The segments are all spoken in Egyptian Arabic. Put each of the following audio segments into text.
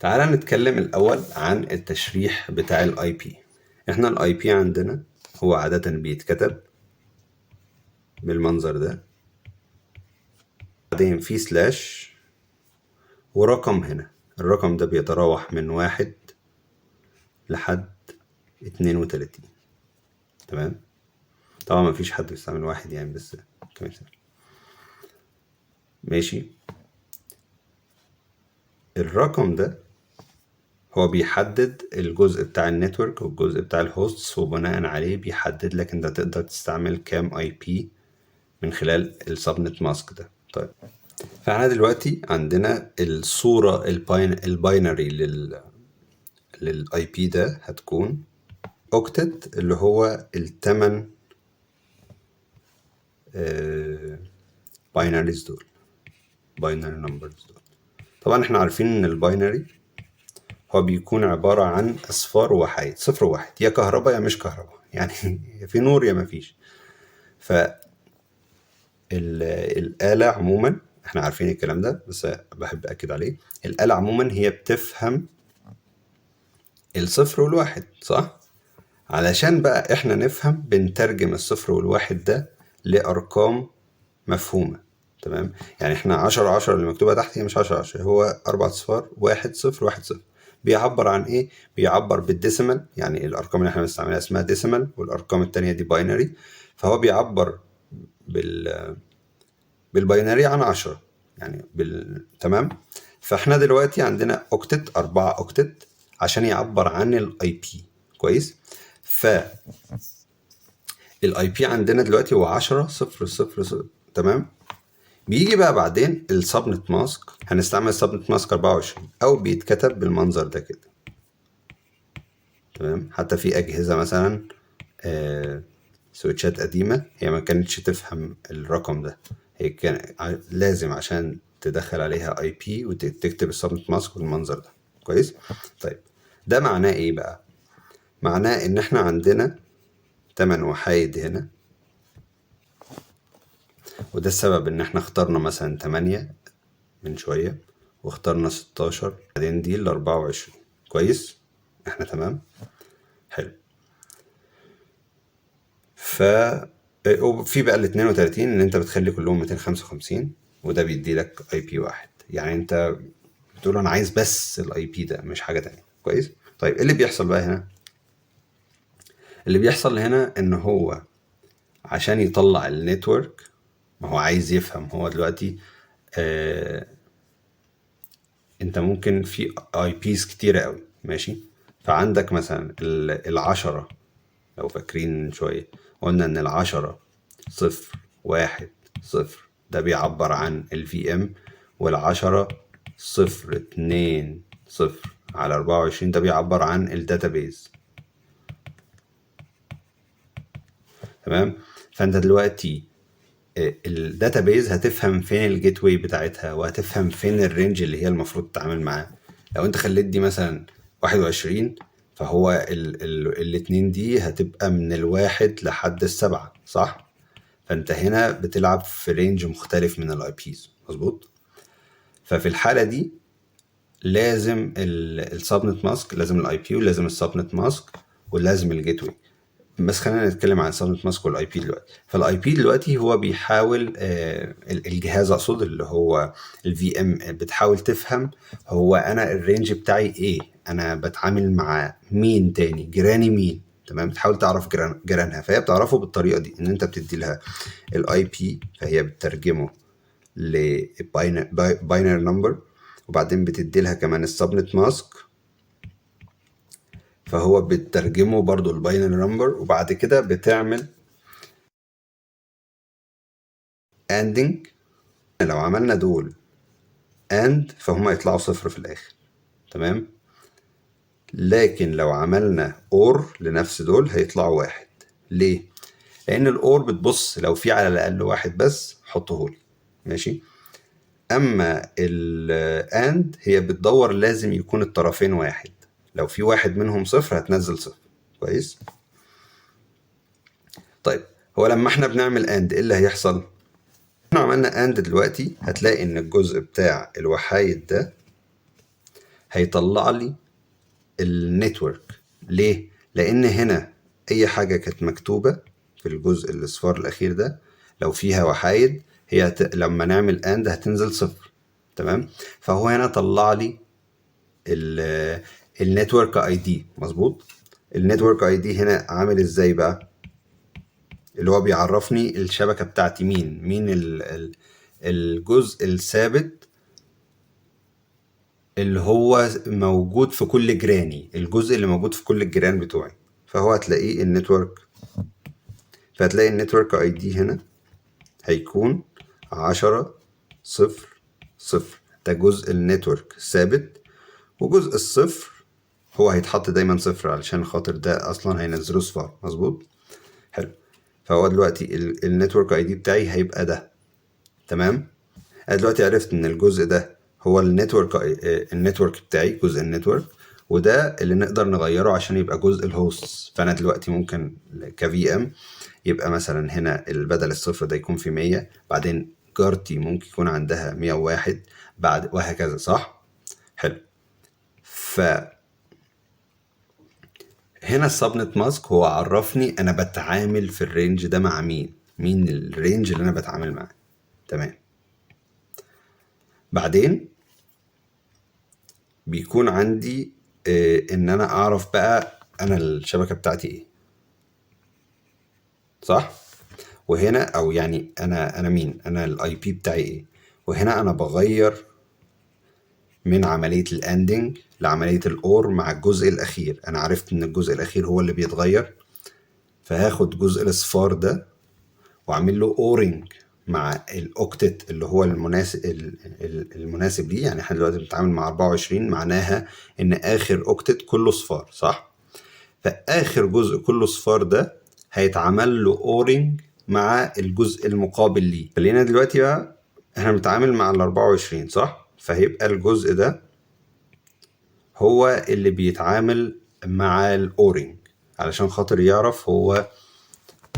تعالى نتكلم الأول عن التشريح بتاع ال IP. احنا ال IP عندنا هو عادة بيتكتب بالمنظر ده، بعدين في slash ورقم هنا، الرقم ده بيتراوح من 1 لحد 32. تمام؟ طبعا ما فيش حد بيستعمل 1 يعني، بس كمثال. ماشي. الرقم ده هو بيحدد الجزء بتاع ال network والجزء بتاع ال hosts، وبناء عليه بيحدد لك انت تقدر تستعمل كام IP من خلال ال subnet mask ده. فاحنا دلوقتي عندنا الصورة ال binary لل IP ده هتكون octet، اللي هو التمن، binaries دول، binary numbers دول. طبعا احنا عارفين ان ال binary هو بيكون عبارة عن أصفار ووحايد، 0 و1، يا كهرباء يا مش كهرباء، يعني يا في نور يا ما فيش. ف الآلة عموما احنا عارفين الكلام ده، بس بحب أكد عليه. الآلة عموما هي بتفهم الصفر والواحد، صح؟ علشان بقى احنا نفهم بنترجم الصفر والواحد ده لأرقام مفهومة. تمام؟ يعني احنا 10 10 اللي مكتوبة تحت هي مش 10 10، هو 4 أصفار 1 0 1 0. بيعبر عن ايه؟ بيعبر بال decimal، يعني الأرقام اللي احنا بنستعملها اسمها decimal، والأرقام التانية دي binary، فهو بيعبر بال binary عن 10 يعني تمام؟ فاحنا دلوقتي عندنا octet، 4 octet عشان يعبر عن ال IP. كويس؟ ف ال IP عندنا دلوقتي هو 10 0 0 0. تمام؟ بيجي بقى بعدين ال subnet mask، هنستعمل ال subnet mask 24 او بيتكتب بالمنظر ده كده. تمام؟ حتى في اجهزه مثلا، سويتشات قديمه هي ما كانتش تفهم الرقم ده، هي كان لازم عشان تدخل عليها IP وتكتب ال subnet mask بالمنظر ده. كويس؟ ده معناه ايه بقى؟ معناه ان احنا عندنا 8 وحايد هنا، وده السبب ان احنا اخترنا مثلا 8 من شوية واخترنا 16، بعدين دي ال 24. كويس؟ احنا تمام؟ حلو. وفي بقى ال 32 ان انت بتخلي كلهم 255، وده بيدي لك IP واحد. يعني انت بتقول انا عايز بس ال IP ده مش حاجة تانية. كويس؟ ايه اللي بيحصل بقى هنا؟ اللي بيحصل هنا ان هو عشان يطلع ال network، ما هو عايز يفهم هو دلوقتي، انت ممكن في IPs كتيرة قوي، ماشي؟ فعندك مثلا ال10، لو فاكرين شوية قلنا ان ال10 0 1 0 ده بيعبر عن ال VM، وال10 0 2 0 على 24 ده بيعبر عن ال database. تمام؟ فانت دلوقتي، ال database هتفهم فين ال gateway بتاعتها، وهتفهم فين ال range اللي هي المفروض تتعامل معاه. لو انت خليت دي مثلا 21، فهو الاتنين دي هتبقى من 1 لحد 7، صح؟ فانت هنا بتلعب في range مختلف من ال IPs، مظبوط؟ ففي الحالة دي لازم ال subnet mask، لازم ال IP، ولازم ال subnet mask، ولازم ال gateway. بس خلينا نتكلم عن ال subnet mask وال IP دلوقتي. فال IP دلوقتي هو بيحاول، الجهاز اقصد اللي هو ال VM، بتحاول تفهم هو انا ال range بتاعي ايه، انا بتعامل مع مين تاني، جيراني مين. تمام؟ بتحاول تعرف جيرانها، فهي بتعرفه بالطريقه دي ان انت بتدي لها ال IP، فهي بتترجمه ل binary number، وبعدين بتدي لها كمان ال subnet mask، فهو بترجمه برضو ال binary number، وبعد كده بتعمل anding. لو عملنا دول and فهم يطلعوا 0 في الاخر. تمام؟ لكن لو عملنا or لنفس دول هيطلعوا 1. ليه؟ لان ال or بتبص لو في على الاقل 1 بس حطهولي، ماشي؟ اما ال and هي بتدور لازم يكون الطرفين 1، لو في واحد منهم 0 هتنزل 0. كويس؟ هو لما احنا بنعمل and ايه اللي هيحصل؟ احنا عملنا and دلوقتي هتلاقي ان الجزء بتاع الوحايد ده هيطلع لي ال network. ليه؟ لان هنا اي حاجة كانت مكتوبة في الجزء الاصفار الاخير ده لو فيها وحايد هي لما نعمل AND هتنزل صفر. تمام؟ فهو هنا طلع لي ال network ID. مظبوط؟ ال network ID هنا عامل ازاي بقى؟ اللي هو بيعرفني الشبكة بتاعتي مين الجزء الثابت اللي هو موجود في كل جيراني، الجزء اللي موجود في كل الجيران بتوعي. فهو هتلاقيه ال network، فهتلاقي ال network ID هنا هيكون 10 0 0، ده جزء ال network ثابت، وجزء الصفر هو هيتحط دايما صفر علشان خاطر ده اصلا هينزله صفار. مظبوط؟ حلو. فهو دلوقتي ال network ID بتاعي هيبقى ده. تمام؟ انا دلوقتي عرفت ان الجزء ده هو ال network بتاعي، جزء ال network، وده اللي نقدر نغيره عشان يبقى جزء ال host. فانا دلوقتي ممكن ك VM يبقى مثلا هنا البدل الصفر ده يكون في 100، بعدين جارتي ممكن يكون عندها 101، بعد وهكذا. صح؟ حلو. ف هنا ال subnet mask هو عرفني انا بتعامل في ال range ده مع مين، مين ال range اللي انا بتعامل معاه. تمام. بعدين بيكون عندي ان انا اعرف بقى انا الشبكة بتاعتي ايه، صح؟ وهنا او يعني انا مين، انا ال IP بتاعي ايه. وهنا انا بغير من عملية ال ANDing لعملية ال OR مع الجزء الاخير. انا عرفت ان الجزء الاخير هو اللي بيتغير، فهاخد جزء الاصفار ده واعمل له ORing مع ال octet اللي هو المناسب ليه. يعني احنا دلوقتي بنتعامل مع 24، معناها ان اخر octet كله صفار، صح؟ فاخر جزء كله صفار ده هيتعمل له ORing مع الجزء المقابل ليه. خلينا دلوقتي بقى احنا بنتعامل مع ال 24، صح؟ فهيبقى الجزء ده هو اللي بيتعامل مع ال ORing علشان خاطر يعرف هو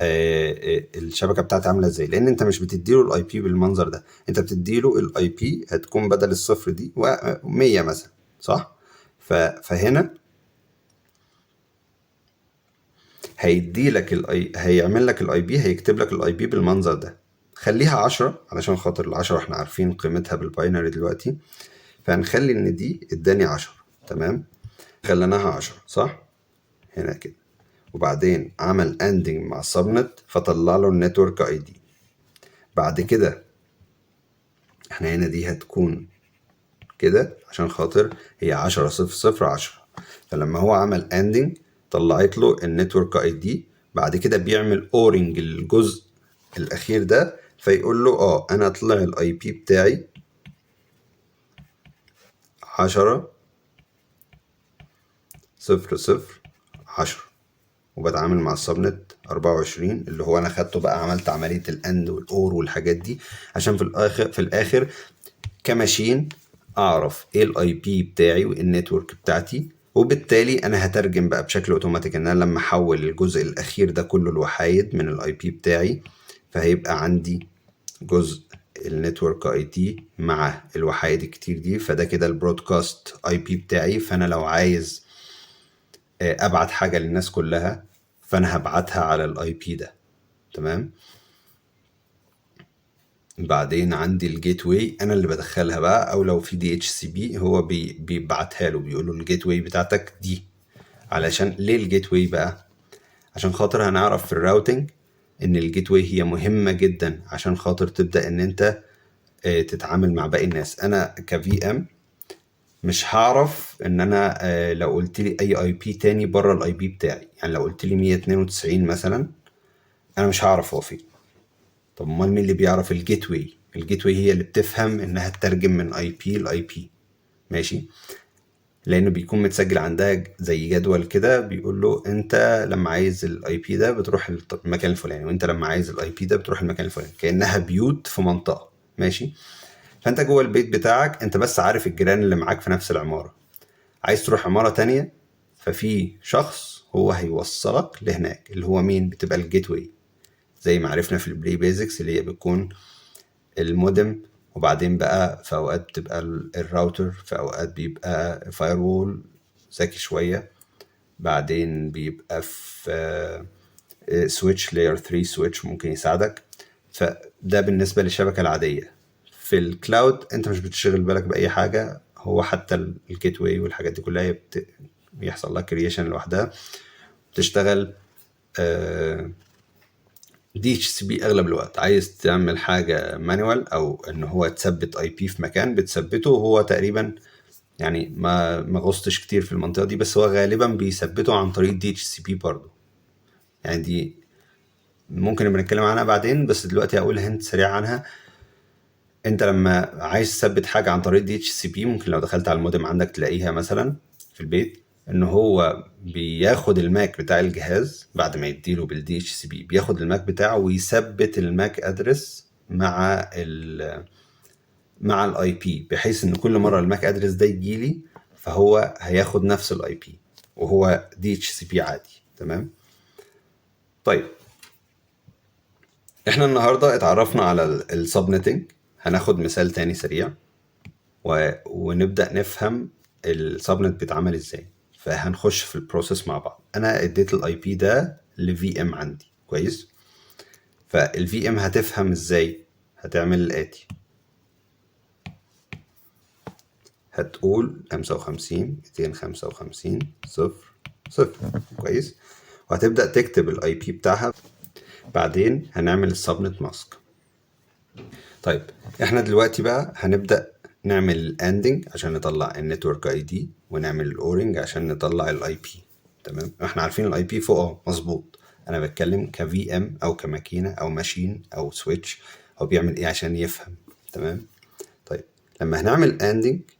الشبكة بتاعتي عامله ازاي. لان انت مش بتديله ال IP بالمنظر ده، انت بتديله ال IP هتكون بدل الصفر دي 100 مثلا، صح؟ فهنا هيدي لك ال I، هيعمل لك ال IP، هيكتب لك ال IP بالمنظر ده. خليها 10 علشان خاطر ال10 احنا عارفين قيمتها بال binary دلوقتي، فهنخلي ان دي اداني 10. تمام؟ خليناها 10، صح؟ هنا كده. وبعدين عمل ANDing مع ال subnet فطلع له ال network ID. بعد كده احنا هنا دي هتكون كده عشان خاطر هي 10 0 0 10، فلما هو عمل ANDing طلعت له ال network ID. بعد كده بيعمل ORing للجزء الاخير ده، فيقول له انا طلع ال IP بتاعي 10 0 0 10، وبتعامل مع ال subnet 24 اللي هو انا خدته بقى، عملت عملية ال AND وال OR والحاجات دي عشان في الاخر ك machine اعرف ايه ال IP بتاعي وايه ال network بتاعتي، وبالتالي انا هترجم بقى بشكل اوتوماتيك ان انا لما احول الجزء الاخير ده كله لوحايد من ال IP بتاعي، فهيبقى عندي جزء ال network ID مع الوحايد الكتير دي، فده كده ال broadcast IP بتاعي. فانا لو عايز ابعت حاجة للناس كلها فانا هبعتها على ال IP ده. تمام. بعدين عندي ال gateway انا اللي بدخلها بقى، او لو في DHCP هو بيبعتها له، بيقول له ال gateway بتاعتك دي. علشان ليه ال gateway بقى؟ عشان خاطر هنعرف في ال routing ان ال gateway هي مهمة جدا عشان خاطر تبدأ ان انت تتعامل مع باقي الناس. انا ك VM مش هعرف ان انا لو قلت لي اي IP تاني بره ال IP بتاعي، يعني لو قلت لي 192 مثلا انا مش هعرف هو فين. طب امال مين اللي بيعرف؟ ال gateway. ال gateway هي اللي بتفهم انها تترجم من IP ل IP، ماشي؟ لانه بيكون متسجل عندها زي جدول كده بيقول له انت لما عايز ال IP ده بتروح المكان الفلاني، وانت لما عايز ال IP ده بتروح المكان الفلاني، كانها بيوت في منطقة، ماشي؟ فانت جوه البيت بتاعك انت بس عارف الجيران اللي معاك في نفس العمارة، عايز تروح عمارة تانية ففي شخص هو هيوصلك لهناك اللي هو مين؟ بتبقى ال gateway، زي ما عرفنا في ال play basics اللي هي بتكون المودم وبعدين بقى في اوقات بتبقى الراوتر، في اوقات بيبقى firewall ذكي شوية، بعدين بيبقى في switch layer 3 switch ممكن يساعدك. فده بالنسبة للشبكة العادية. في ال cloud انت مش بتشغل بالك بأي حاجة، هو حتى ال gateway والحاجات دي كلها بيحصل لها creation لوحدها، بتشتغل DHCP اغلب الوقت. عايز تعمل حاجة manual او ان هو تثبت IP في مكان بتثبته، وهو تقريبا يعني ما غصتش كتير في المنطقة دي، بس هو غالبا بيثبته عن طريق DHCP برضه. يعني دي ممكن نبقى نتكلم عنها بعدين، بس دلوقتي هقول hint سريع عنها. انت لما عايز تثبت حاجة عن طريق DHCP، ممكن لو دخلت على المودم عندك تلاقيها مثلا في البيت ان هو بياخد ال MAC بتاع الجهاز بعد ما يديله بال DHCP، بياخد ال MAC بتاعه ويثبت ال MAC address مع ال IP، بحيث ان كل مرة ال MAC address ده يجيلي فهو هياخد نفس ال IP، وهو DHCP عادي. تمام. طيب احنا النهارده اتعرفنا على ال subnetting، هناخد مثال تاني سريع ونبدا نفهم ال subnet بيتعمل ازاي. فهنخش في ال process مع بعض. انا اديت ال IP ده ل VM عندي، كويس؟ فال VM هتفهم ازاي؟ هتعمل الاتي، هتقول 55 255 0 0، كويس؟ وهتبدأ تكتب ال IP بتاعها. بعدين هنعمل ال subnet mask. طيب احنا دلوقتي بقى هنبدأ نعمل ال ANDing عشان نطلع ال network ID، ونعمل ال ORing عشان نطلع ال IP. تمام، احنا عارفين ال IP فوق اهو، مظبوط. انا بتكلم ك VM او كماكينه او machine او switch، هو بيعمل ايه عشان يفهم. تمام. طيب لما هنعمل ANDing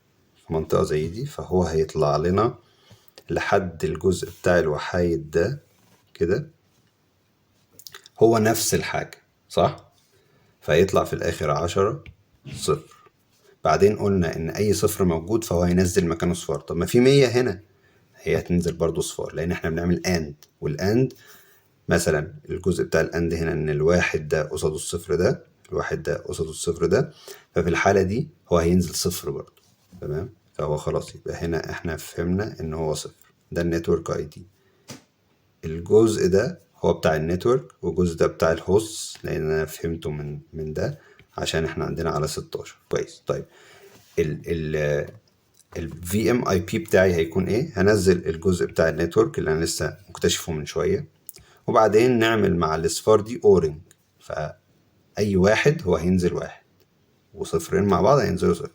في منطقة زي دي، فهو هيطلع لنا لحد الجزء بتاع الوحايد ده كده، هو نفس الحاجة صح؟ فيطلع في الآخر 10 0. بعدين قلنا إن أي صفر موجود فهو هينزل مكانه صفار. طب ما في 100 هنا، هي هتنزل برضو صفار، لأن إحنا بنعمل AND، وال AND مثلا الجزء بتاع ال AND هنا إن الواحد ده قصاده الصفر ده، الواحد ده قصاده الصفر ده، ففي الحالة دي هو هينزل صفر برضو. تمام، فهو خلاص يبقى هنا إحنا فهمنا إن هو صفر. ده ال network ID. الجزء ده هو بتاع ال network، والجزء ده بتاع ال host، لان انا فهمته من ده عشان احنا عندنا على 16. كويس. طيب ال ال VM IP بتاعي هيكون ايه؟ هنزل الجزء بتاع ال network اللي انا لسه مكتشفه من شوية، وبعدين نعمل مع الاصفار دي ORing، فاي واحد هو هينزل واحد، وصفرين مع بعض هينزلوا صفر.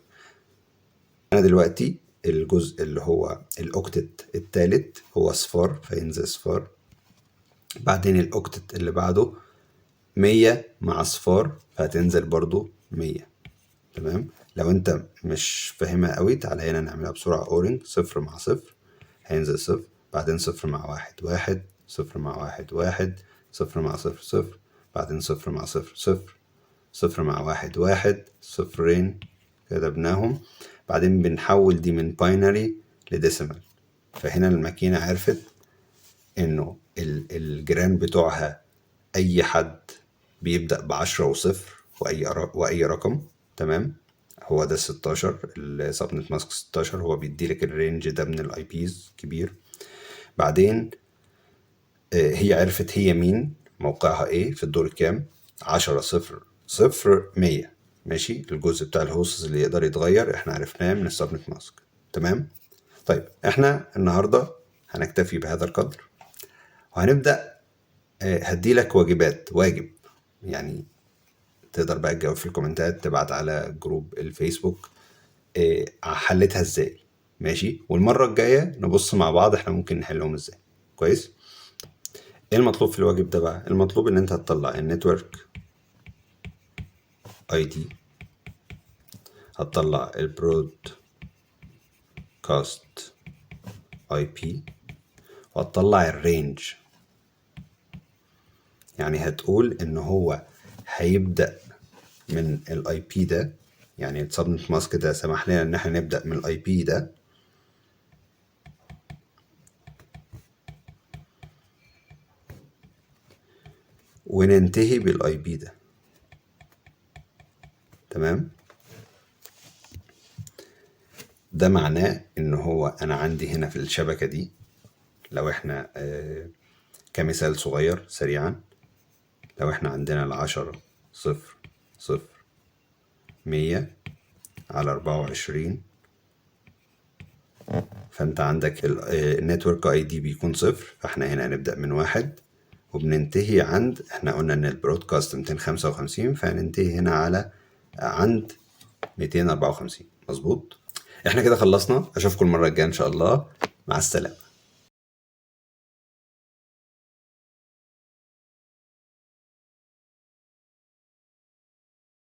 انا دلوقتي الجزء اللي هو ال octet التالت هو صفار، فينزل صفار. بعدين ال octet اللي بعده 100 مع صفار، فهتنزل برضو 100. تمام. لو انت مش فاهمها قوي تعالى هنا نعملها بسرعة. ORing صفر مع صفر هينزل صفر، بعدين صفر مع واحد واحد، صفر مع واحد واحد، صفر مع صفر صفر، بعدين صفر مع صفر صفر، صفر مع واحد واحد، صفرين كتبناهم. بعدين بنحول دي من binary ل decimal. فهنا الماكينة عرفت انه الجيران بتوعها اي حد بيبدأ ب10 وصفر واي رقم. تمام، هو ده 16، ال subnet mask 16، هو بيديلك ال range ده من ال IPs كبير. بعدين هي عرفت هي مين، موقعها ايه، في الدور كام، 10 0 0 100. ماشي، الجزء بتاع ال hosts اللي يقدر يتغير احنا عرفناه من ال subnet mask. تمام. طيب احنا النهارده هنكتفي بهذا القدر، وهنبدأ هديلك واجبات، واجب يعني تقدر بقى تجاوب في الكومنتات، تبعت على group الفيسبوك حلتها ازاي. ماشي، والمرة الجاية نبص مع بعض احنا ممكن نحلهم ازاي. كويس. ايه المطلوب في الواجب ده بقى؟ المطلوب ان انت هتطلع ال network ID، هتطلع ال broadcast IP، وهتطلع ال range. يعني هتقول ان هو هيبدأ من ال IP ده، يعني ال subnet mask ده سمح لنا ان احنا نبدأ من ال IP ده، وننتهي بال IP ده. تمام. ده معناه ان هو انا عندي هنا في الشبكة دي، لو احنا كمثال صغير سريعا، لو احنا عندنا 10.0.0.100 على 24، فانت عندك ال network ID بيكون 0، فاحنا هنا هنبدأ من 1 وبننتهي عند، احنا قلنا ان ال broadcast 255، فهننتهي هنا على عند 254. مظبوط؟ احنا كده خلصنا. اشوفكم المرة الجاية ان شاء الله. مع السلامة.